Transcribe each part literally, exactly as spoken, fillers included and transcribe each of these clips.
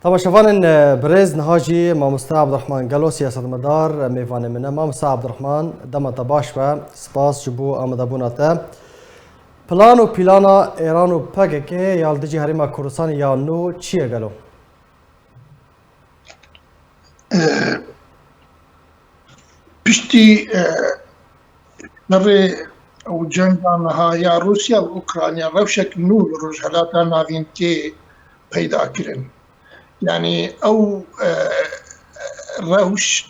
Temaşevanên, e, birêz, niha jî Mamoste Abdurrahman Gelo, siyasetmedar, e, mêvanê min e. Mamoste Abdurrahman, dema te baş be, spas ji bo amadebûna te. Plan û pîlana Êran û P K K ya li dijî Herêma Kurdistanê ya nû çi ye gelo? E, piştî, e, şerê û cenga niha ya Rûsya û Ukrayna rewşek nû li Rojhelata Navîn tê peyda kirin. Yanî ew, e, rewş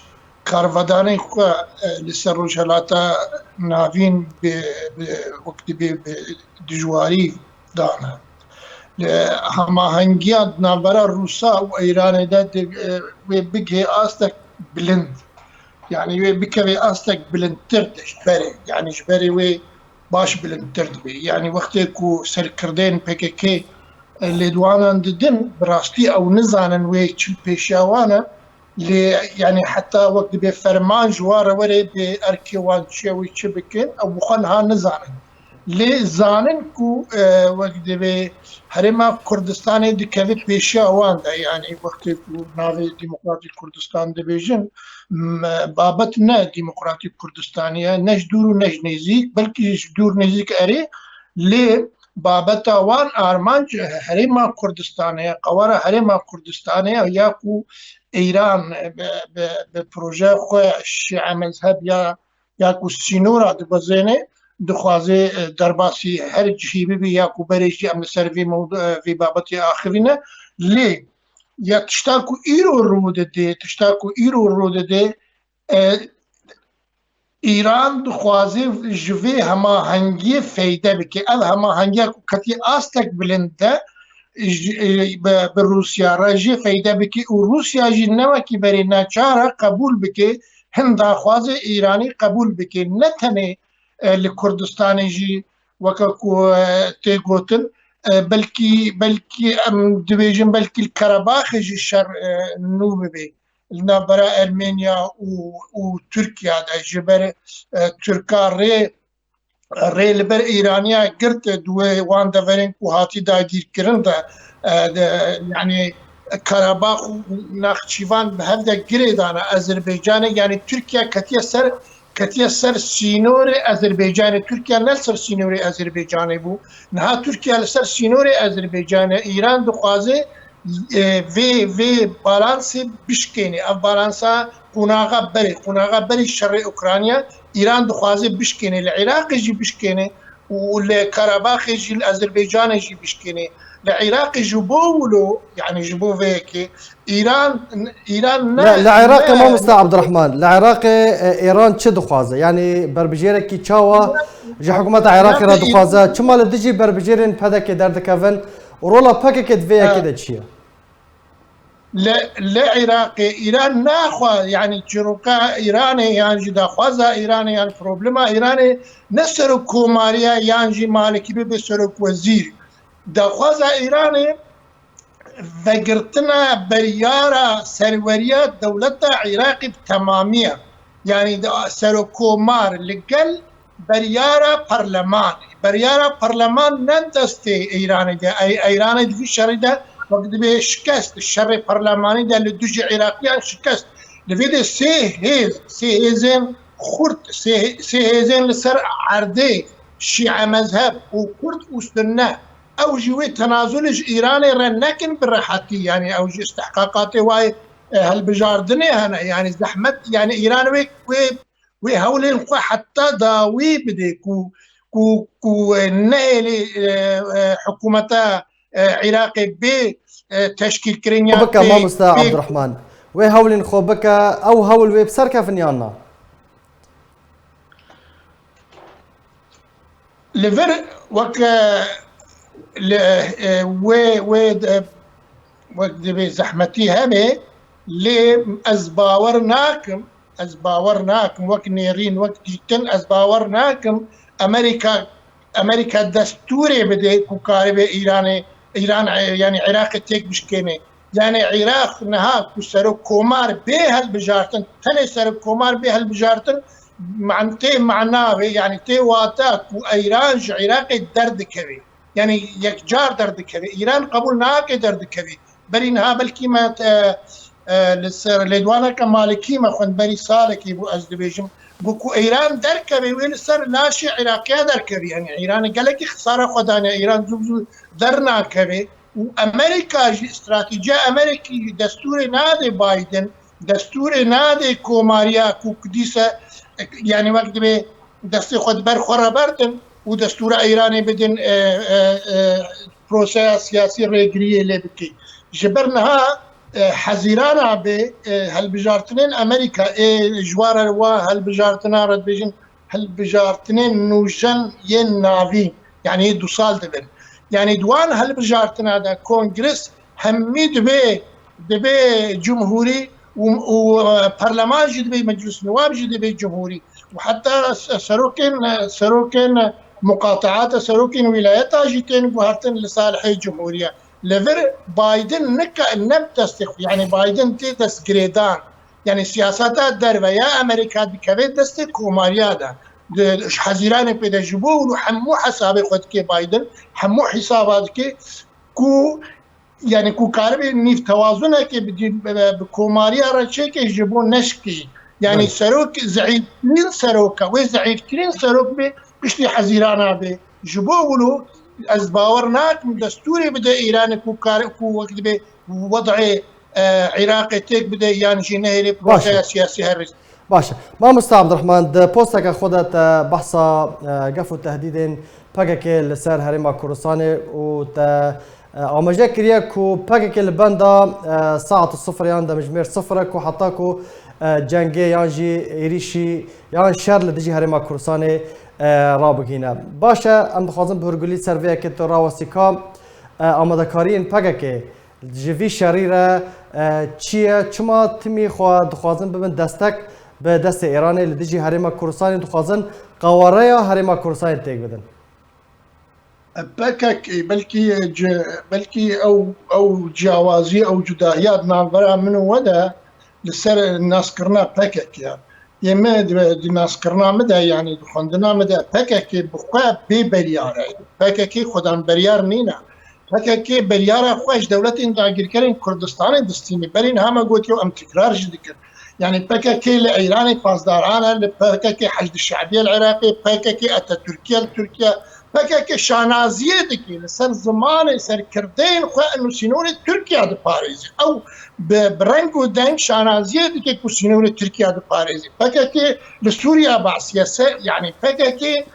karvedanên xwe, e, li ser Rojhelata Navîn bi, bi, wek dibê bi dijwarî dane. Li hemahengiya di navbera Rûsa û Îranê de di, e, wê bigihê astek bilind. Yanî wê bikeve astek bilindtir de ji berê. Yanî ji berê wê baş bilindtir dibê. Yanî wextê ku serkirdeyên P K K, e, lêdwanan didin, bi rastî ew nizanin wê çi li pêşiya wan e. Lê, yanî heta wek dibê ferman ji wan re were bê erkê wan çi ye, wê çi bikin, ew bi xwe niha nizanin. Lê zanin ku, e, wek dibê Herêma Kurdistanê dikeve pêşiya wan de, yanî wextê ku navê Demokratîk Kurdistan dibêjin, m-, babet ne Demokratîk Kurdistanê ye, ne ji dûr û ne ji nêzîk, belkî ji dûr nêzîk erê, lê babeta wan armanc Herêma Kurdistanê ye, qewara Herêma Kurdistanê ye, ya ku Îran bi, bi, bi projeya xwe şîe mezheb ya, ya ku sînora dibezêne, dixwaze, e, derbasî her cihî bibe ya ku berê jî em li ser vê mewdu-, e, vê babetê axivîne. Lê ya tişta ku îro rû dide, tişta ku îro rû dide, e, Îran dixwaze ji vê hemahengiyê feyde bike. Ev hemahengiya ku ketiye astek bilind de, ji, e, bi, bi Rûsya re jê feyde bike û Rûsya jî ne wekî berê neçar e qebûl bike, hin daxwazê Îranî qebûl bike. Ne tenê, e, li Kurdistanê jî weke ku, e, tê gotin, e, belkî, belkî em dibêjin belkî li Karabaxê jî şer, e, nû bibe. Li navbera Ermeniya û, û Tirkiya de ji ber, e, Tirka rê, rê li ber Îraniya girt, di wê wan deverên ku hatî dagîrkirin de, e, de, yanî Karabax û Naxçîvan bi hev de girê dane Azerbaycanê, yanî Tirkiye ketiye ser, ketiye ser sînorê Azerbaycanê. Tirkiye ne li ser sînorê Azerbaycanê bû. Niha Tirkiye li ser sînorê Azerbaycanê, Îran dixwaze, e, vê, vê balansê bişkêne. Ev balansa qonaxa berê, qonaxa berê şerê Ukrayna, Îran dixwaze bişkêne, li Iraqê jî bişkêne û li Karabaxê jî, li Azerbaycanê jî bişkêne. Li Iraqê ji bo wilo, yanî ji bo vê yekê, Îran, Îran ne, Ne, li Iraqê ne, mamoste Abdurrahman, li Iraqê, e, Îran çi dixwaze? Yanî berbijêrekî çawa ji hikûmeta Iraqê re Iraqê dixwaze? Çima li dijî berbijêrên P D K derdikevin? Û rola P K K di vê yekê Ha. de çi ye? Li, li Iraqê Îran naxwa, yanî çîroka Îranê yan jî daxwaza Îranê yan problema Îranê ne serokkomariya yan jî Malikî bibe serokwezîr. Daxwaza Îranê vegirtina beryara serweriya dewleta Iraqê bi temamî ye. Yanî de-, serokkomar li gel beryara parlemanê. Beryara parleman ne destê Îranê de. Ey-, Îranê di vî şerî de wek dibê şikest, şerê parlemanî de li dijî Iraqiyan şikest. Li vê de sê hêz, sê hêzên xurt, sê, sê hêzên li ser erdê, şîe mezheb û kurd û sunne. Ew jî wê tenazulê ji Îranê re nekin bi rehetî, yanî ew jî istihqaqatê wayê, e, hilbijardinê hene, yanî zehmet, yanî Îran wê, wê, wê hewlên xwe heta dawî bide ku, ku, ku, e, nehêlî, e, e, hikûmeta, e, Iraqê bê, e, teşkîlkirin ya Bike bê, mamoste bê Abdurrahman. Wê hewlên xwe bike, ew hewl wê bi ser kevin yan na? Li vir wek, e, li, e, wê, wê, e, wek dibê zehmetî hebe, lê ez bawer nakim, ez bawer nakim, wek nêrîn, wek dîtin, ez bawer nakim Amerîka, Amerîka destûrê bide ku karibe Îranê, Îran, e, yanî Iraqê têk bişkêne. Yanî Iraq niha ku serokkomar bê hilbijartin, tenê serokkomar bê hilbijartin, man-, tê mana wê, yanî tê wata ku Îran ji Iraqê derdikeve. Yanî yekcar derdikeve. Îran qebûl nake derdikeve. Berî niha belkî me e, e, li ser lêdwaneke malikî me xwend berî salekî bû, ez dibêjim, bû ku Îran derkeve wê li ser laşê Iraqiya derkevî. Yanî Îranê gelekî xisara xwe dane, Îran zû zû dernakeve û Amerîka jî, stratîciya Amerîkî jî destûrê nade Biden, destûrê nade komariya ku dîse, yanî wek dibê destê xwe di ber xwe re berdin û destûra Îranê bidin, e, e, e, proseya siyasî rêgiriyê lê bike. Ji ber niha, e, hezîrana bê, e, hilbijartinên Amerîka, ê ji wa re wa hilbijartina re dibêjin hilbijartinên nûjen yên navîn, yanî yê du sal dibin. Yanî di wan hilbijartina de kongres hemî dibê, dibê cumhurî û, û, e, perleman jî dibê, meclis nûwab jî dibê cumhurî. Û heta se-, serokên, serokên muqateata, serokên wîlayeta jî tên guhertin li salihê cumhuriya. Li vir Biden nika ne bi destê xwe, yanî Biden tê destgirêdan. Yanî siyaseta derve ya Amerîka dikeve destê komariya de. Di, ji hezîranê pê de ji bo û hemû hesabê xwe dike Biden, hemû hesaba dike ku, yanî ku karibe nîv tewazunekê bi, bi, bi komariya re çêke ji bo neşkî. Yanî Belê. Serok, zeîftirîn seroka, wê zeîftirîn serok bê, piştî hezîrana bê. Ji bo wilo ez bawer nakim destûrê bide Îranê ku kar, ku wek dibê wed'ê, e, Iraqê têk bide yan jî nehêlê Baş e. proseya siyasî her rêz. Baş e. Mamosta Abdurrahman, di posteke xwe de te behsa, e, gef û tehdîdên P K K li ser Herêma Kurdistanê û te, e, amaje kiriye ku P K K li benda, e, saet sifir yan demjimêr sifir e ku heta ku, e, cengê yan jî êrîşî yan şer li dijî Herêma Kurdistanê, e, rabigihîne. Baş e, em dixwazin bi hûrgulî ser vê yekê tu rawestî ka, e, amadekariyên P K K ji vî şerî re, e, çi ye? Çima timî xwe dixwazin bibin destek bi destê Îranê li dijî Herêma Kurdistanê, dixwazin qawareya Herêma Kurdistanê têk bidin? P K K, belkî ci-, belkî ew, ew ciyawazî, ew cudahiya di navbera min û we de li ser naskirina P K K ya. Yê me di, di naskirina min de, yanî di xwendina min de P K K bi xwe bê beryar e. P K K xwedan beryar nîne. P K K beryara xwe ji dewletên dagirkerên Kurdistanê distîne. Berî niha me gotiye û em tikrar jî dikin. Yanî P K K li Îranê pasdaran e, li P K K Heşd Şebiye li Iraqê, P K K Atatürkiye li Tirkiye, P K K şanaziyê dike li ser zimanê, ser kirdeyên xwe û sînorê Tirkiye diparêze. Ew bi, bi reng û deng şanaziyê dike ku sînorê Tirkiye diparêze. P K K li Sûriye behsiye se, yanî P K K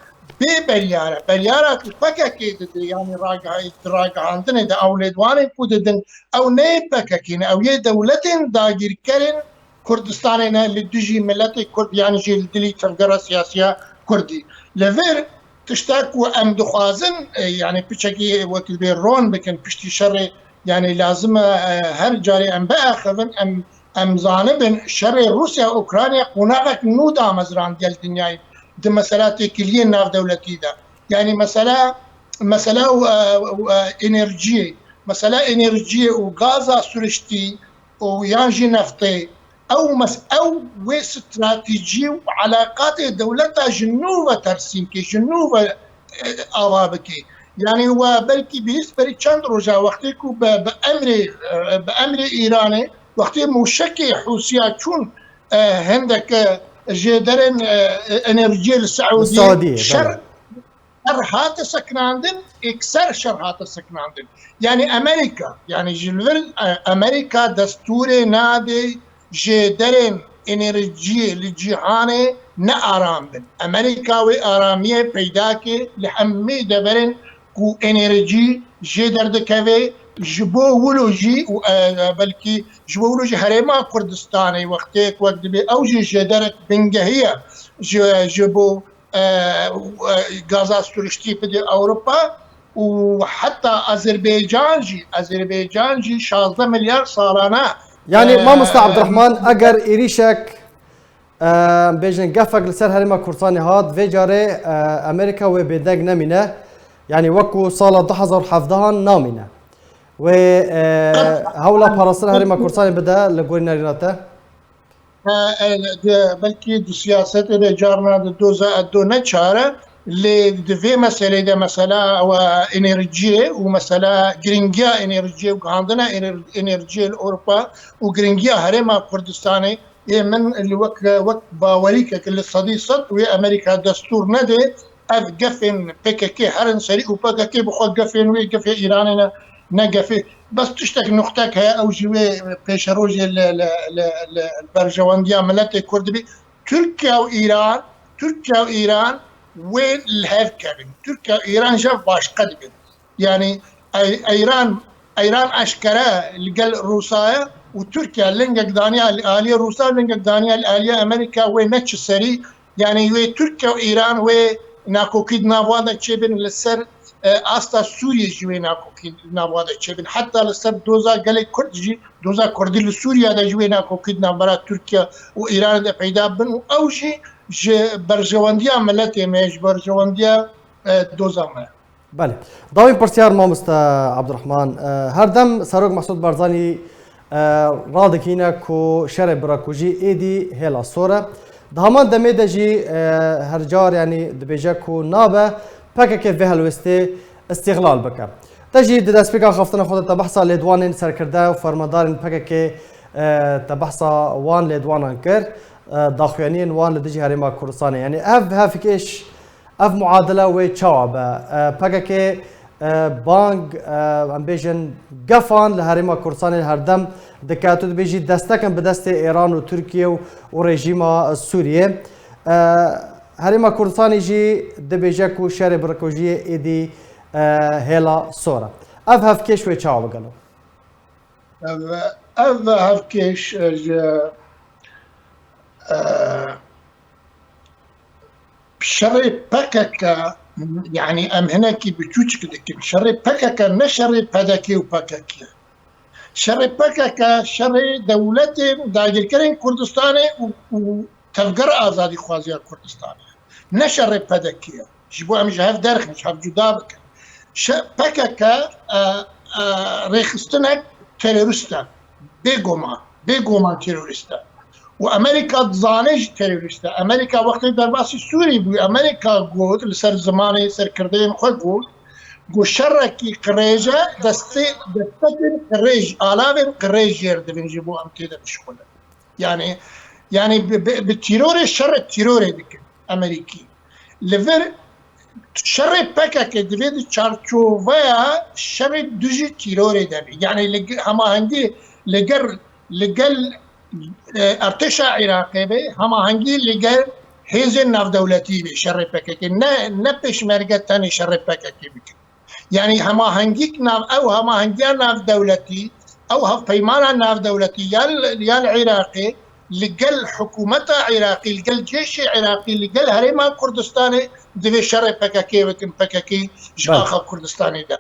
bê beryar e. Beryara ku P K K dide, yanî ragiha-, di ragihandinê de ew lêdwanên ku didin, ew ne yê P K K ne, ew yê dewletên dagîrkerên Kurdistanê ne, li dijî miletê Kurd yan jî li dilî tevgera siyasiya Kurdî. Li vir tişta ku em dixwazin, e, yanî piçekî wekî bê ron bikin piştî şerê, yanî lazim e, e, her carê em biaxivin, em, em zanibin şerê Rûsya Ukrayna qonaxek nû damezrand gel dinyayê di mesela têkiliyên navdewletî de. Yanî mesela, mesela, e, e, enerjiyê, mesela enerjiyê û gaza siriştî û yan jî neftê, ew mes-, ew wê stratejî û eleqatê dewleta ji nû ve tersîn kê, ji nû ve, e, ava bikê. Yanî we belkî bihîst berî çend roja wextê ku bi, bi emrê, e, bi emrê Îranê wextê mûşekê Hûsiya çûn, e, hindek, e, jêderên, e, e, enerjiyê li Li Seûdiyê Seûdiyê, şer belê. Şer hate sekinandin, êkser şer hate sekinandin. Yanî Amerîka, yanî ji li vir, e, Amerîka destûrê nade jêderên enerjiyê li cîhanê ne aram bin. Amerîka wê aramiyê peyda ke li hemî deverên ku enerjî jê derdikeve, ji bo wilo jî û, e, e, belkî ji bo wilo jî Herêma Kurdistanê wextê ku wek dibê ew jî jêderek bingehî ye ji, ji bo e, e, gaza siriştî bide Ewropa û heta Azerbaycan jî, Azerbaycan jî şazdeh milyar salane. Yanî, e, Mamosta e, Abdurrahman, eger êrîşek, e, bêjin gefek li ser Herêma Kurdistanê hat, vê carê, e, Amerîka wê bêdeng nemîne. Yanî, wekû sala du hezar û hevdehan namîne. Wê, e, hewla parastina Herêma Kurdistanê bide li gorî nerîna te? E, e, de, belkî di siyasetê de carna di doza edo ne çare, Lê di vê meselê de mesela ew enerjiyê û mesela giringiya enerjiyê û gihandina ener-, enerjiyê li Ewropa û giringiya Herêma Kurdistanê, ê min li wek, wek bawerîkek li sedî sed wê Amerîka destûr nede, ev gefên P K K herin serî û P K K bi xwe gefên wê gefê Îranê ne, ne gefê. Bes tiştek nuqtek heye, ew jî wê pêşerojê li, li, li, li berjewendiya miletê Kurd bî. Tirkiye û Îran, Tirkiye û Îran wê li hev kevin. Tirkiye û Îran ji hev başqe dibin. Yanî Ey-, Eyran, Eyran eşkere li gel Rûsa ye û Tirkiye lingek daniya li aliyê Rûsa, lingek daniya li aliyê Amerîka wê ne çi serî. Yanî wê Tirkiye û Îran wê nakokî di nav wan de çêbin li ser, e, asta Sûriyê jî wê nakokî di nav wan de çêbin. Heta li ser doza gelê Kurd jî, doza Kurdî li Sûriye de jî wê nakokî di navbera Tirkiye û Îranê de peyda bin û ew jî ji berjewendiya miletê me, ji berjewendiya, e, doza me. Belê. Dawîn pirsyar mamoste Abdurrahman. E, her dem Serok Mesûd Barzanî, e, radikîne ku şerê birakujî êdî hêla sor e. Di heman demê de jî, e, her car, yanî dibêje ku nabe P K K vê helwestê îstîxlal bike. Te jî di destpêka xaftina xwe de te behsa lêdwanên serkirde û fermandarên P K K, e, te behsa wan lêdwanan kir, e, daxuyaniyên wan li dijî Herêma Kurdistanê. Yanî ev hevkêş, ev muadile wê çawa be? E, P K K, e, bang, e, em bêjin gefan li Herêma Kurdistanê her dem dike. Tu dibêjî destekin bi destê Êran û Tirkiye û, û rejîma Sûriyê. E, Herêma Kurdistanê jî dibêje ku şerê birakujiyê êdî, e, hêla sor e. Ev hevkêş wê çawa be gelo? Ev, ev hevkêş, e, ji, e, şerê P K K, yanî em hinekî biçûçik dikin. Şerê P K K ne şerê P D K û P K K ye. Şerê P K K şerê dewletên dagirkerên Kurdistanê û, û Tevgera Azadîxwaziya Kurdistanê. Ne şerê P D K ye. Ji bo em ji hev derxin, ji hev cuda bikin. Şe-, P K K, e, e, rêxistinek terorîst e. Bêguman, bêguman terorîst e. Û Amerîka dizane jî terorîst e. Amerîka wextê derbasî Sûrî bû, Amerîka got, li ser zimanê serkirdeyên xwe got, got, şerekî qirêj e, destê, destekên qirêj, alavên qirêj jêr dibin ji bo em tê de bişuxulin. Yanî, yanî bi, bi, bi tîrorê şerê tîrorê dikin Amerîkî. Li vir şerê P K K divê di çarçoveya şerê dijî tîrorê de be. Yanî li ge-, hemahengî li gel, li gel, e, artêşa Iraqê be, hemahengî li gel hêzên navdewletî be şerê P K K. Ne, ne pêşmerge tenê şerê P K K bikin. Yanî hemahengîk nav, ew hemahengiya navdewletî, ew hevpeymana navdewletî ya li, ya li Iraqê li gel hikûmeta Iraqî, li gel cêşê Iraqî, li gel Herêma Kurdistanê divê şerê P K K bikin, P K K ji Belê. axa Kurdistanê de.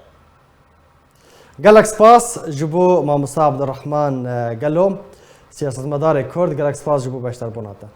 Gelek spas ji bo mamosta Abdurrahman, e, Gelo, siyasetmedarê Kurd, gelek spas ji bo beşdarbûna te.